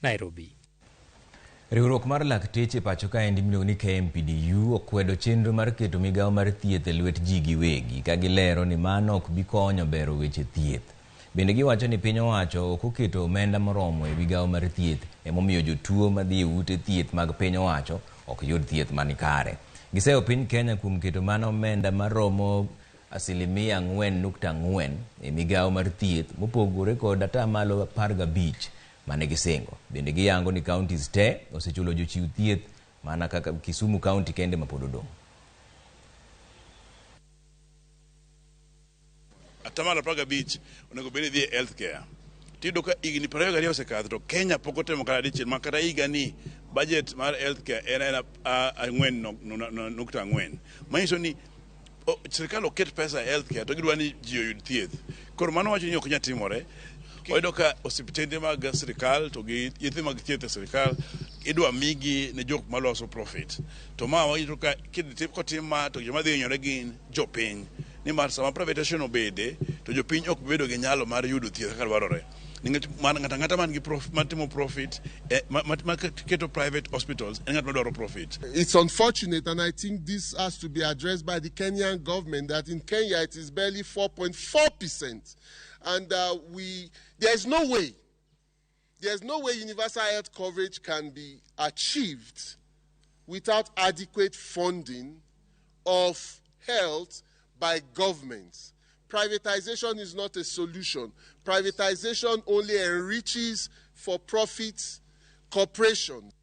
Nairobi. Riwruok mar lakteche e pacho kaendi miluongo ni KMPDU okwedo chenro mar keto migawo mar thieth e lwet ji giwegi ka gilero ni mano ok bi konyo bero weche thieth. Bende giwacho ni piny owacho ok oketo omenda moromo e migawo mar thieth emomiyo jotuo madhi e ute thieth mag piny owacho ok yud thieth manikare. Giseyo piny Kenya kuom keto mana omenda maromo 4.4% e migawo mar thieth mopogore kod 15% mane gisingo. Bende giyango ni counties te osechulo jochiw thieth mana kaka Kisumu County kende ma pod odong'. 15% onego bed ni dhi e health care. Tiyudo ka higni 22 osekadho to Kenya pok otemo kata dichiel ma kata higa ni budget mar health care en aena 4.4. Manyiso ni sirkal ok ket pesa e health care to gidwa ni ji oyud thieth. Koro mano wacho ni ok nyal timore. Wayudo ka osiptende mag sirkal to gi yedhe mag thieth e sirkal idwa migi ne jok maloso profit. To ma wayudo ka kotim ma to joma dhi hinyore gin jopiny. Nimar sama privatization obede to jopiny ok bedo gi nyalo mar yudo thieth kaka dwarore. Nikech ng'ato ang'ata man gi matimo profit, ma keto private hospitals en ng'at madwaro profit. It's unfortunate, and I think this has to be addressed by the Kenyan government, that in Kenya it is barely 4.4%. And there's no way, there's no way universal health coverage can be achieved without adequate funding of health by governments. Privatization is not a solution. Privatization only enriches for-profit corporations.